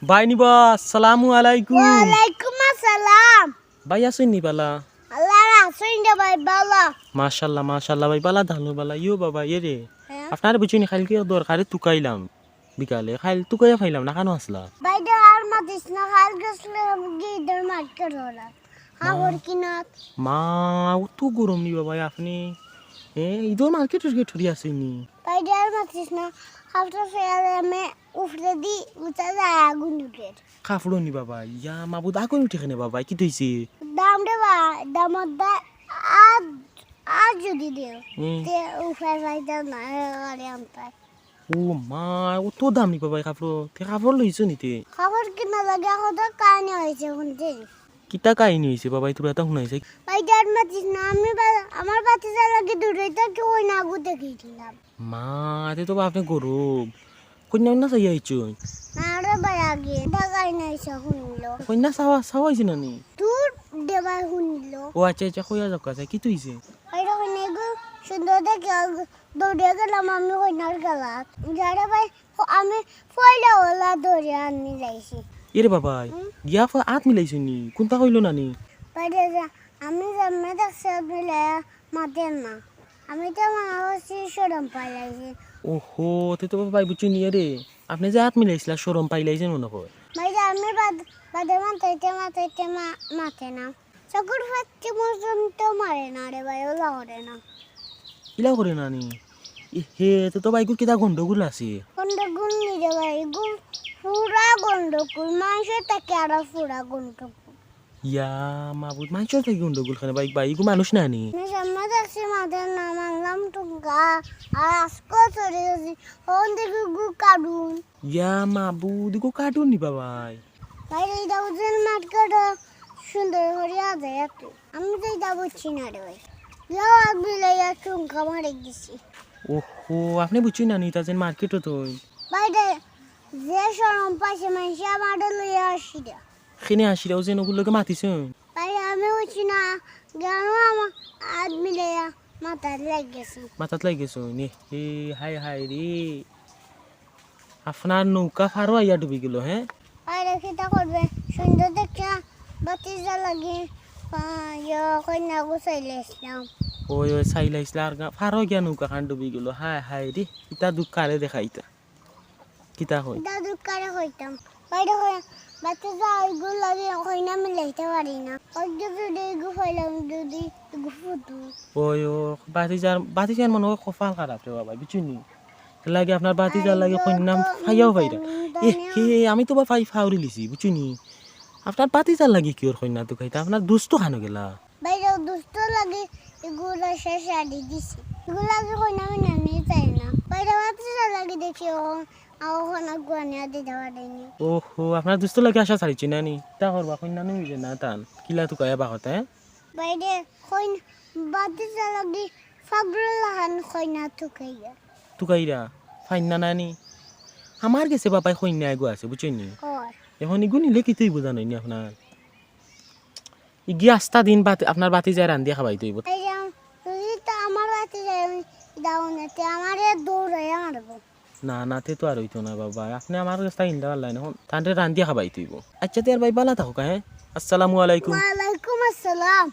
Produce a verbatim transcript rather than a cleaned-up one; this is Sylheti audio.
ভাই নিবা, আসসালামু আলাইকুম। ওয়ালাইকুম আসসালাম। ভাই আছইন নি বালা? আল্লাহ আছইন রে ভাই বালা। মাশাআল্লাহ, মাশাআল্লাহ ভাই, বালা দানো বালা। ইয়ো বাবা, এ রে, হ্যাঁ? আপনারে বুঝছইন নি, কাইলকে দরকারে তুকাইলাম বিকালে, কাইল তুকাইয়া পাইলাম না, কানো আছলা? ভাই রে, আর মাতিস না, কাইল গেছলাম গি ইদর মার্কেট ওরা। কাপড় কিনাত। মা, অত গরম নি বাবা আপনে? এ, ইদর মার্কেট টার্কেট হরি আছইন নি? ভাই রে, আর মাতিস না, কাপড় ফেয়ালে আমি উপরেদি উঠা যায় আগুন উঠের। কাপড় নি বাবা, ইয়া মাবুদ, আগুন উঠে কেনে বাবা, কিতা অইছে? দাম রে বা, দামর দা, আর, আর যদি দেও, হুম। তে উপায় পাইতাম না, এ গাড়ি আনতাম। ও মা, অত দাম নি বাবা ই কাপড়? তে কাপড় লইছো নি তে? কাপড় কিনা লাগে কত কাহিনী অইছে, হুনতে? কিতা কাহিনী অইছে বাবা, তোরা তা হুনাইছে? ভাই, আর মাতিস না, আমি বা-, আমার ভাতিজার লাগি দূরে থাকি কইনা আগু দেখিছিলাম। মা, তে তো বাপরে গরব। কইনা উইনা চাইয়া আইছো? না রে ভাই, আগে কিতা কাহিনী অইছে হুনলো। কইনা চাওয়া, চাওয়া অইছে না নি? তোর দেবাই হুনলো। ও আচ্ছা, আচ্ছা, কইয়া যাও, আচ্ছা, কিতা অইছে? ভাই রে, কইনা এগু সুন্দর দেখি, আগ-, দৌড়িয়া গেলাম আমি কইনার গেলাত। যারে ভাই, ফ-, আমি পয়লা ওলা ধরে আনি লাইছি। এরে বাবাই, হুম? গিয়া ফ-, আত মিলাইছো নি? কুনতা কইলো না নি? বাইরে যা, আমি জামা দেখছি আত মিলাইয়া মাতের না। আমি তো মনে করছি শরম পাইলাইছি। ওহো, তে তো বাবাই বুঝছো নি রে। আপনে যে আত মিলাইছিলা, শরম পাইলাইছেন মনে কয়। বাইরে আমি বাদ-, বাদে মাতাইতে মাতাইতে মা-, মাতে না। চকুর ফাঁকি পর্যন্ত মারে না রে ভাই, ওলা করে না। ইলা করে না নি? এ হে, তে তো ভাই, ইগু কিতা গন্ডগোল আছে? গন্ডগোল নি রে ভাই, ইগু পুরা গন্ডগোল, মানষর থাকি আরো পুরা গন্ডগোল। ইয়া মাবুদ, মানষর থাকি গন্ডগোল কেনে ভাই? ভাই, ইগু মানুষ না নি? আমি সামনে দেখছি মাথার নাম আনলাম টুঙ্গা, আর আজকে চলে গেছি, কোন দিকে গু কাটুন? ইয়া মাবুদ, ইগু কাটুন নি বাবাই? ভাই, এই দাউদের মার্কেট সুন্দর করিয়া যায় একটু। আমি তো এটা বুঝছি না রে ভাই। যাও, আমি লইয়া চুমকা মারি দিছি। ওহো, আপনে বুঝছইন না নি, তা যেন মার্কেটও তো। ভাই রে, যে শরম পাইছে মানষে আমারে লইয়া আসি রে। কেনে আসি রে, ও যেন ওগুর লগে মাতিছইন? ভাই, আমি বুঝছি না, কেন আমার আত মিলাইয়া মাথাত লাগি গেছে। মাথাত লাগি গেছে, নে। এ, হায় হায় রে। আপনার নৌকা ফারো আইয়া ডুবি গেল, হ্যাঁ? আরে কিতা করবে? সুন্দর দেখিয়া ভাতিজা লাগি, আহ, ইয়া, কইনা গুছাইলে আসলাম। ওই, ওই, চাইলা আসলা আর গা-, ফারো গিয়া নৌকা খান ডুবি গেল। হায় হায় রে, ইতা দুঃখ কারে দেখাইতা? কিতা কই? ইতা দুঃখ কারে কইতাম? বাইরে কই, ভাতিজা ওইগু লাগি কইনা মিলাইতে পারি না। ওই যে যদি ওইগু পাইলাম, যদি ওইগু ফুটু। ওই, ও, ভাতিজার, ভাতিজার মনে হয় কপাল খারাপ রে বাবা, বুঝছইন নি? এর লাগি আপনার ভাতিজার লাগি আইগো কইনা তো পাইয়াও পাইরা। জানি এ, জানি। হে, হে, আমি তো বা পাই ফাউরি লিছি, বুঝছইন নি? আপনার ভাতিজার লাগি কিওর কইনা তুকাইতা? আপনার দুস্ত খানো গেলা? বাইরে দুস্ত লাগি এগুলা শেষ আড়ি দিছি। এগুলা লাগি কইনা আমি নানি চাই না। বাইরে ভাতিজার লাগি দেখি ও, আর ওখানে গুয়ানিয়া দিতে পারেনি। ওহো, আপনার দুস্ত লাগি আশা ছাড়িছি না নি? তা করবা, কইনা নি মিলে না তান। কিলা তুকাইয়া বা কথা, হ্যাঁ? বাইরে কইন বাতি জ্বালাবি, ফাগল লাহান কইনা তুকাইয়া। তুকাইরা, ফাইন্না নানি? আমার গেছে বাবাই কইনা এগো আছে, বুঝছইন নি? হয়। এখন ইগু নিলে কিতা অইবো জানইন নি আপনার? ইগি আস্তা দিন বাত-, আপনার ভাতিজায় রান্দিয়া খাবাইতো অইবো। এই যে, যদি তো আমার ভাতিজায় দাও না, তে আমারে দৌড়াইয়া মারবো। না, না, তে তো আর অইতো না বাবা। আপনে আমার গেছে ইন্দা পারলা না, এখন তানরে রান্দিয়া খাবাইতো অইবো। আচ্ছা, তে আর ভাই বালা থাকো, হ্যাঁ? আসসালামু আলাইকুম। ওয়ালাইকুম আসসালাম।